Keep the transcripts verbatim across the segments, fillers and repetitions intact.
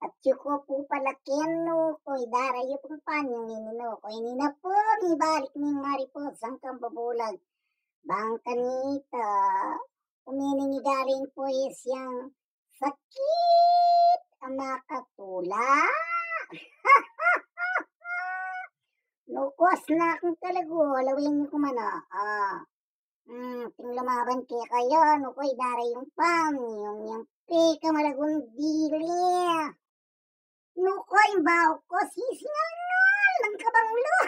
At yu ko pu pala ken, nu ko, idara yu pung panyung ini, nu ko. Ini na pu, mibalik ning mariposang kambubulag. Bang kanita, umining igaling pu isyang sakit a makatula. Nu ko, asna kung talagu, lawen yu ku man, a. Hmm, ting lumaban kekayu, nu ko, idara yung panyung yang pekamalagung dili. Nu ko, imbaw ko, sisingal nung kabanglu.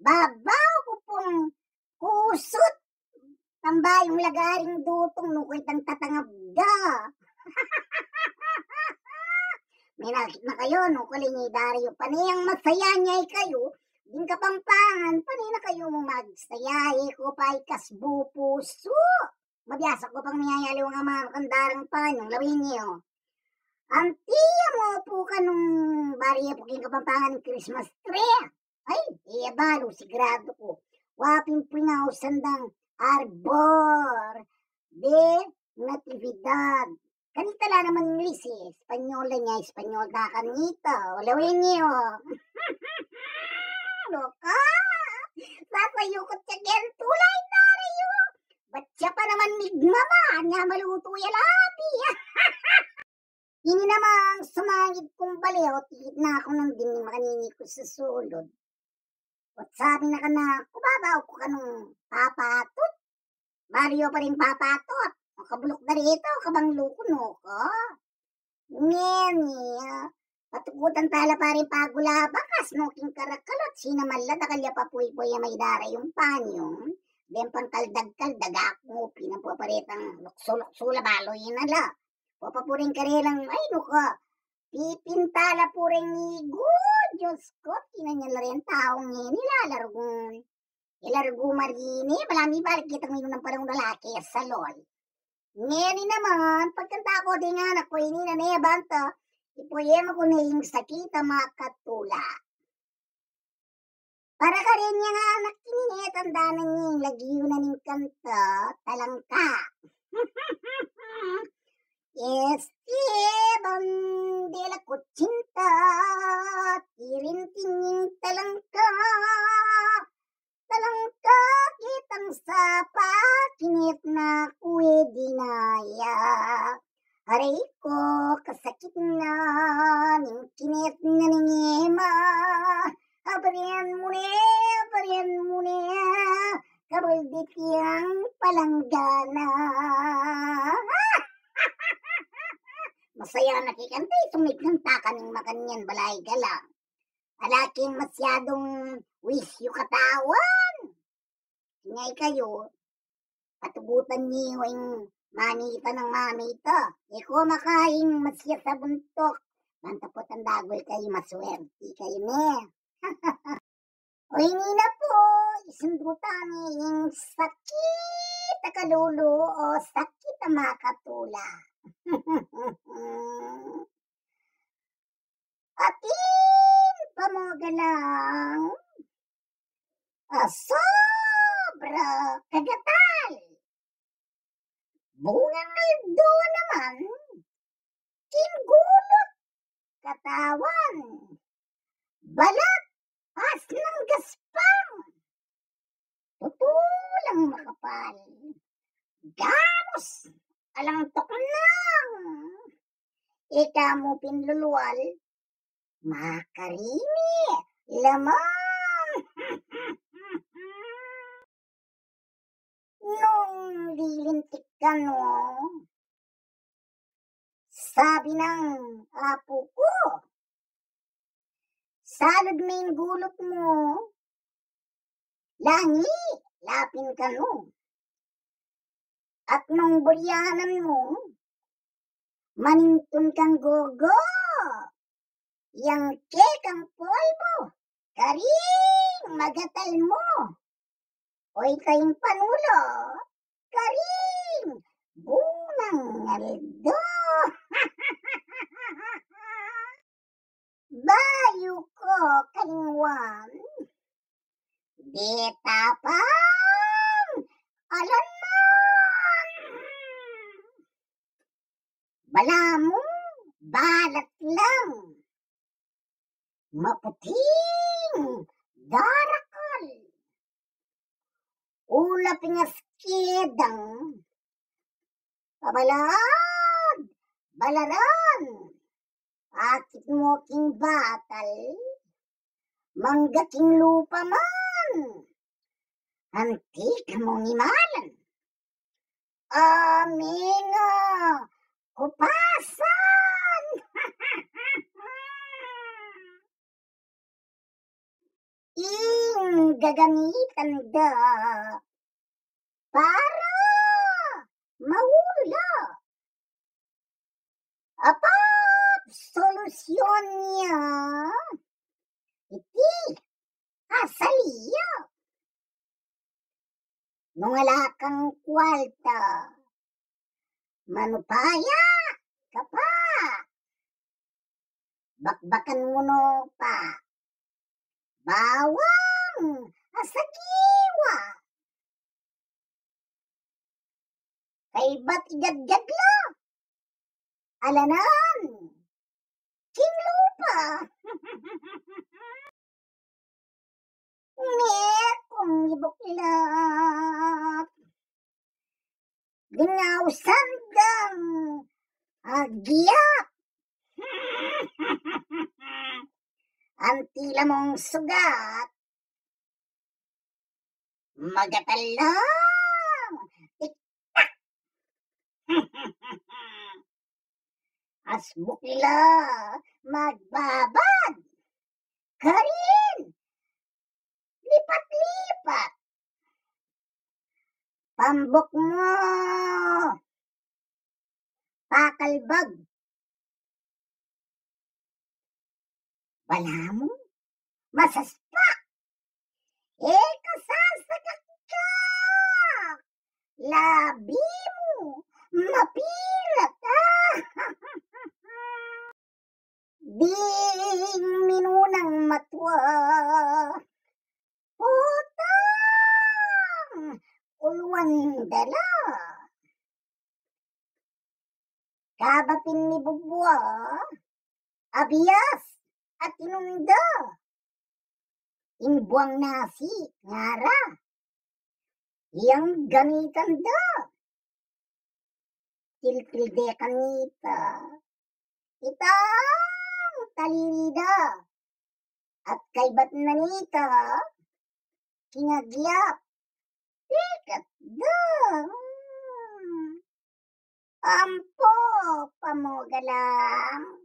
Babaw ku pung kusut, tambayung lagaring dutung, nu ko, itang tatangab da. Menakit na kayu, nu ko, lingi dari yu pa ne yang masaya, nyay kayu ding Kapampangan, pane na kayu mu magsaya, e ko pa ikasbu pusu. Mabiasa ko pang miyayaliwang amanu kang darang panyung, lawen yu. Anti ya mu pu kanung bari ya pu king Kapampangan ing Christmas tree. Ay, e ya balu, siguradu ku. Wa pin pu ing ausan dang Arbor de Natividad. Kanita la naman Inglis, e. Espanyol la, nyay Espanyol da kanita. O, lawen yu. Loka. Sasayukut ya ken tulay na yu. Bat ya pa naman migmama, nya malutu ya labi. Ini namang sumangid kung bale, o, tikit na ku nung dini makanini ku sa sulud. Ot sabi na kanaku, babaw ku kanung papatut. Balu yu pa ring papatut. O, kabuluk da rita, o, kabanglu ku, nu ko. Ngeni, a, patukutan tala pa ring pagulabakas, nu, king karakalot, sinamal la, dakal ya pa puy-puy a maidara yung panyung. Deng pangkaldag-kaldag, aku, pinampuparetang luksu-luksu la, balu yu na la. Papapuring karelang, ay, nu ko, pipinta la pu ring igu, Diyos ko, tinan ya la ring taung ngeni, lalargun. Ilargu marini, bala mibalik kitang minunang panahun lalaki, salol. Ngeni naman, pagkanta ku ding anak ku, ini na ne, banta, ipoema ku ne ing sakit a makatula. Para karin yang anak ini ne, tanda na ning lagyu na ning kanta, Talangka. Este bandela kuchinta, tirinting talangka, talangka kitang sapa, kinit na kue dinaya. Aray ko, kasakit na ning kinit na ning ema. Abarian mu ne, abarian mu ne, kabaldit yang palanggana. Masaya na kikanta, sumipnang takan ning makanyan, balay galang. Ala king masyadung wisyu katawan. Nyay kayu, patugutan yu ing mamita nang mamita. E ko makaing masya sa buntuk. Banta pu tang dagul kayu, maswerti kayu ne. O ini na pu, isundutan ne ing sakit a kalulu o sakit a makatula. Atin pa mu galang a sobra kagatal. Bungang aldo naman, king gulut katawan, balat asnang gaspang, tutulang makapal, gamus alang tuknang, ika mu pinlulual, makarimi lamang. Nung lilintik kanu, sabi nang apu ku, salud me ing gulut mu, langi lapin kanu. At nung buryanan mu, manintun kang gogo, yang kekang polvo, karing magatal mu. Oy, kayung panulo, karing bungang aldo. Bayu ko kalingwan, deta pang alanan. Balamu Balat lang, maputing darakal. Ulap ing askidang, pabalad, balaran. Akit mu king batal, mangga king lupa man. Anti ka mung imalan. Aming, ah, kupasan. Ing gagamitan da para maula. Apap solusyon nya iti asal ya. Nung ala kang kwalta, manupaya ka pa. Bakbakan mu no pa. Bawang asagiwa. Kaybat igadgad la, alanan king lupa. Mekung ibuklat, ding ausan dang agyap. Anti la mung sugat, magatalam, tiktak. Asbuk la magbabad, karin lipat-lipat. Pambuk mu pakalbag, balamu masaspa. E ka sasagak ka, labi mu mapilat. Ding minunang matua, potang uluan da la. Kaba pin mibubua, abias at inunda. Ing buang nasi ngara, yang gamitan da. Tiltil de kanita, itang taliri da. At kaybat na nita, king agyap, pikat da. Ampo pamugalang,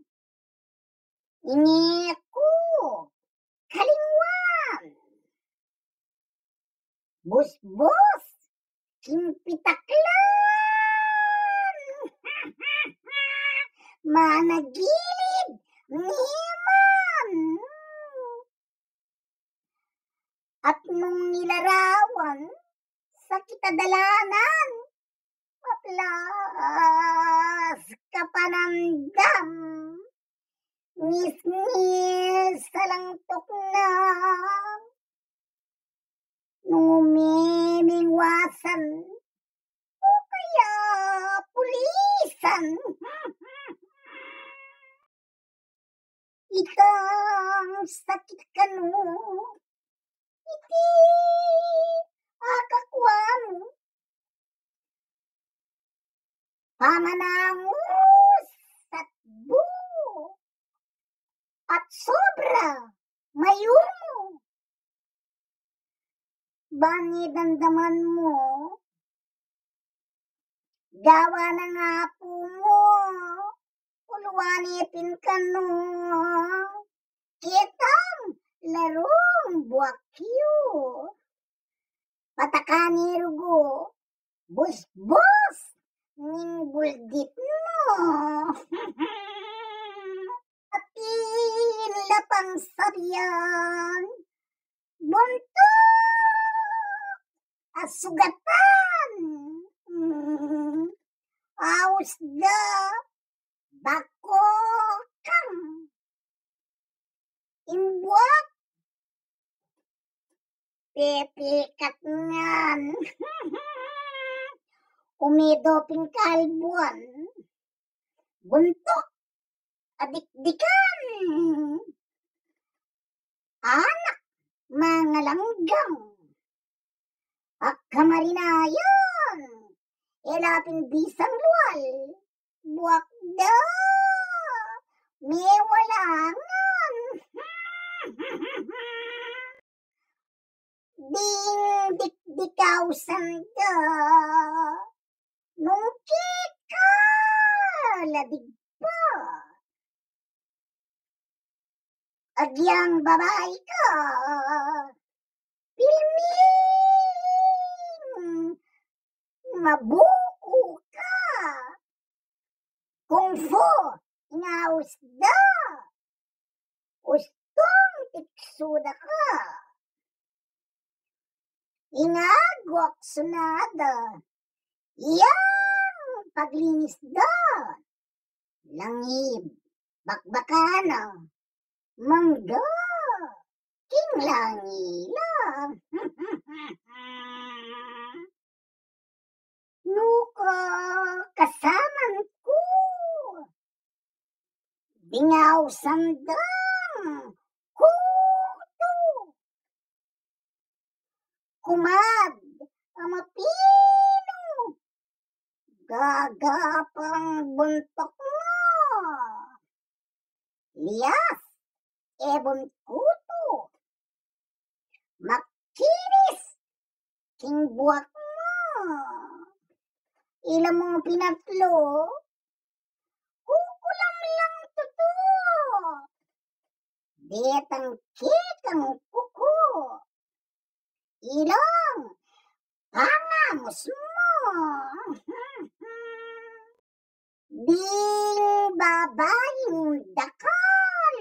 ing e ku kalingwan. Busbus king pitaklan, managilid ne man. At nung ilarawan sakit a dalanan, maplas kapanandam, ngisngis alang tuknang. Nung umiming wasan o kaya pulisan, itang sakit kanu, iti akakwa mu, pamanangus at bu at sobra mayumu. Ban ne damdaman mu, gawa nang Apu mu, uluan ne pin kanu, ketang larung buak yu. Patakan ne rugu, busbus ning buldit mu. Atin la pang sabian, buntuk a sugatan. Mm. Aus da, bako kang. Ing buak pepikat ngan. Umido pin kalbuan, buntuk adikdikan. Anak, mangalanggam. Ak kamarinayan, e la pin bisang lual, buak da, mewalangan. Ding dikdikaw sanda, nung keka la digpa. Agyang babai ka, pilming mabuku ka. Kung fu ing aus da, ustung tiksu da ka. Ing agwak sunada, yang paglinis da. Langib bakbakan na, mangga king langila. Nuka kasaman ku, ding ausan dang kutu, kumad a mapinu, gagapang buntuk mo. Lias, ebun kutu, makinis king buak mo. Ila mung pinatlu, kukulam lang tutu. Detang kekang kuku, ilang pangamus mo. Ding babaing dakal,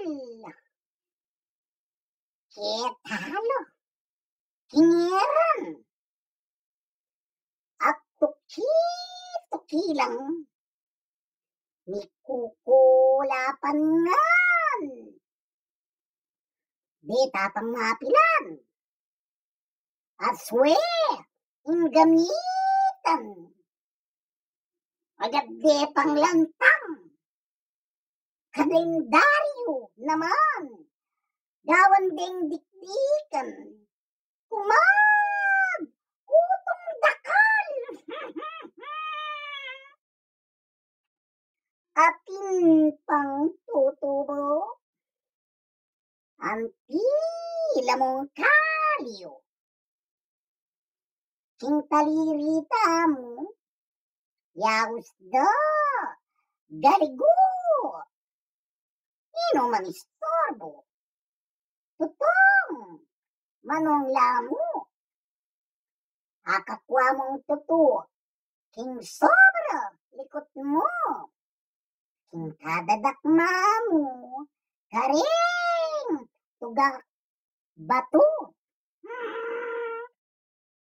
ketalo, kingeran, at tuki-tuki lang, mikukulapan ngan. Deta pang mapilan, aswe ing gamitan. Agad de pang lantang, kalendaryu naman, gawan deng dikdikan. Kumag, kutung dakal. Atin pang tutubo, anti la mung kalyu. King taliri tamu, yaus da galigu. Ninu mang istorbu? Tutung manung lamu. Akakua mung tutu king sobra likut mu, king kadadakma mu karing tugak batu.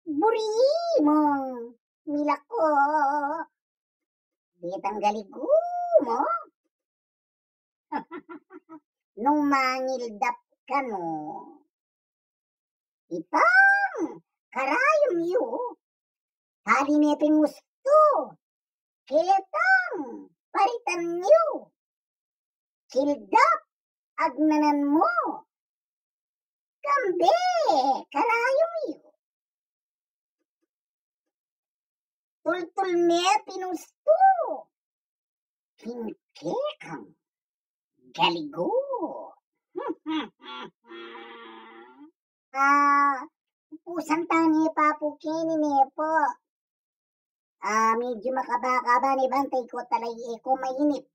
Buri mung milako, detang galigu mu. Nung mangildap kanu, itang karayum yu, tali ne pin mustu, ketang paritan yu, kildap agnanan mu, kambe karayum yu. Tultul me pinustu king kekang galigu. Ah, pusan tane pa pu keni ne po. Ah, medyo makaba-kaba ne bantay ko talay e ko mainit.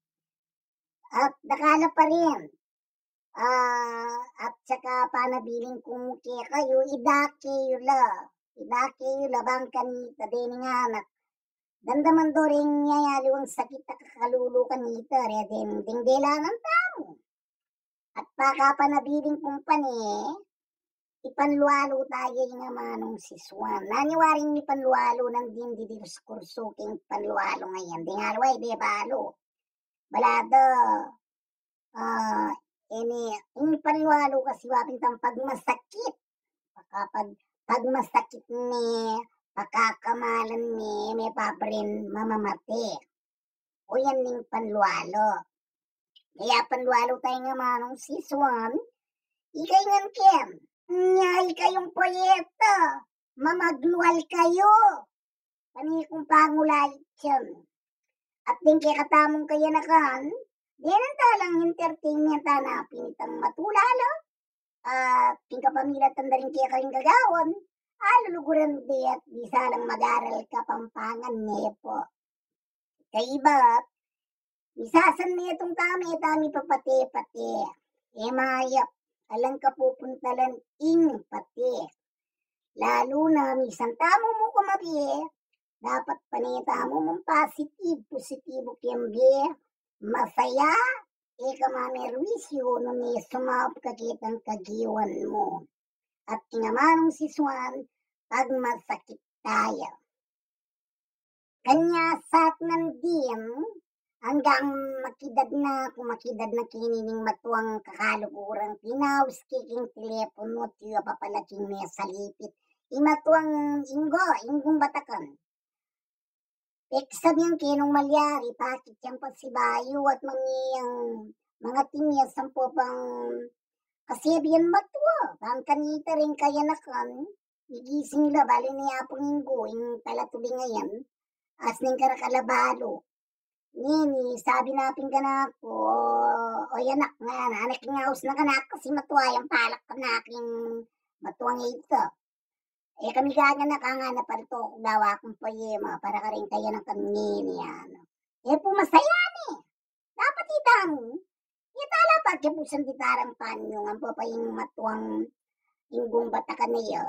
At dakala pa rin. Ah, at saka panabilin ku kekayu, idake yu la. Idake yu la bang kanita dening anak, damdaman do ring yayaliwang sakit a kakalulu kanita, re deng, deng delanan tamu. At pakapanabilin ku pa ne, ipanlualu taya ing amanung sisuan. Naniwaring ipanlualu nandin di diskursu king panlualu ngayan. Ding alway de balu. Balada, ah, ini, ing panlualu kasi wa pin tang pagmasakit. Pakapag, pagmasakit ne, pakakamalan ne, me pa pin mamamate. O yan ing panlualu. Kaya panlualu tayu nga manung sisuan, ika ngan ken, nya ikayung poeta, mamaglual kayu. Pani kung pangulay ken. At ding kekatamung kayanakan, denan talang entertainment a na pin itang matula la. At king kapamilatan da ring kekayung gagawan, aluluguran de at bisa lang mag-aral Kapampangan ne po. Kaybat, misasan metung tame, tame papate-pate. E mayap, alang kapupuntalan ing pate. Lalu na misan tamu mu kumabie, dapat pane tamu mung positive, positibo keng bie, masaya, e ka mamerwisyu nune sumaup ka ketang kagiwan mu. At king amanung sisuan, pagmasakit taya. Kanya sat nandin, anggang makidad na ku, makidad na keni ning matuang kakalugurang pinaus ke king teleponu, tiyu papalaking me salipit. I matuang inggo, inggung batakan. Peksa biang ke nung malyari, pakit yang pasibayu at mamiang mangating ya sampo pang kasebian matua, bang kanita ring kayanakan, igising la, bali ni Apung Inggo, ing palatubing ayan, as ning karakalabalu. Ngeni, sabi na pin kanaku, o, o, anak, nga, anak, ing aus na kanaku, kasi matua yang palak kanaku ing matuang ita. E kami gaganaka, nga na palto ku dawa kung poema para karing kayanakan ngeni, ano. E pu masaya ne. Dapat itamu, e tala pagyapusan di tarang panyu, ampo pa ing matuang inggung batakan na ya.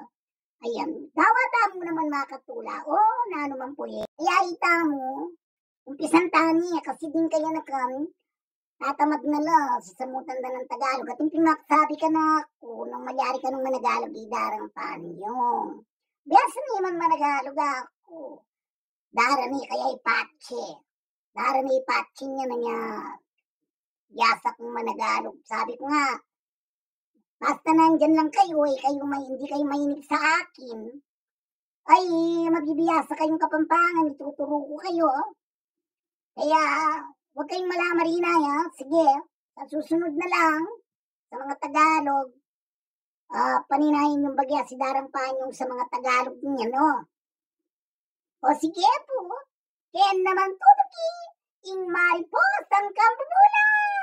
Ayan, dawa tamu naman makatula. O, nanu man pu e. Kaya itamu, umpisan tani, kasi ding kayanakan, tatamad na la, sasamutan da nang Tagalog. At ing pin maksabi kanaku, nung malyari ka nung managalog, idarang panyu. Biasa ne man managalog aku. Dara ne kaya i Patse. Dara ne i Patse, nya na nya, biasa kung managalog. Sabi ku nga, basta nandiyan lang kayu, e kayu may, hindi kayu mainip sa akin, ay, mabibiyasa kayung Kapampangan, ituturu ku kayu. Kaya, wag kayung malamarina, ya. Sige, sa susunod na lang, sa mga Tagalog, ah, paninayin yung bagya si Darang Panyong sa mga Tagalog niya, no? O sige pu, ken naman tutuki, ing mariposang kambubulan.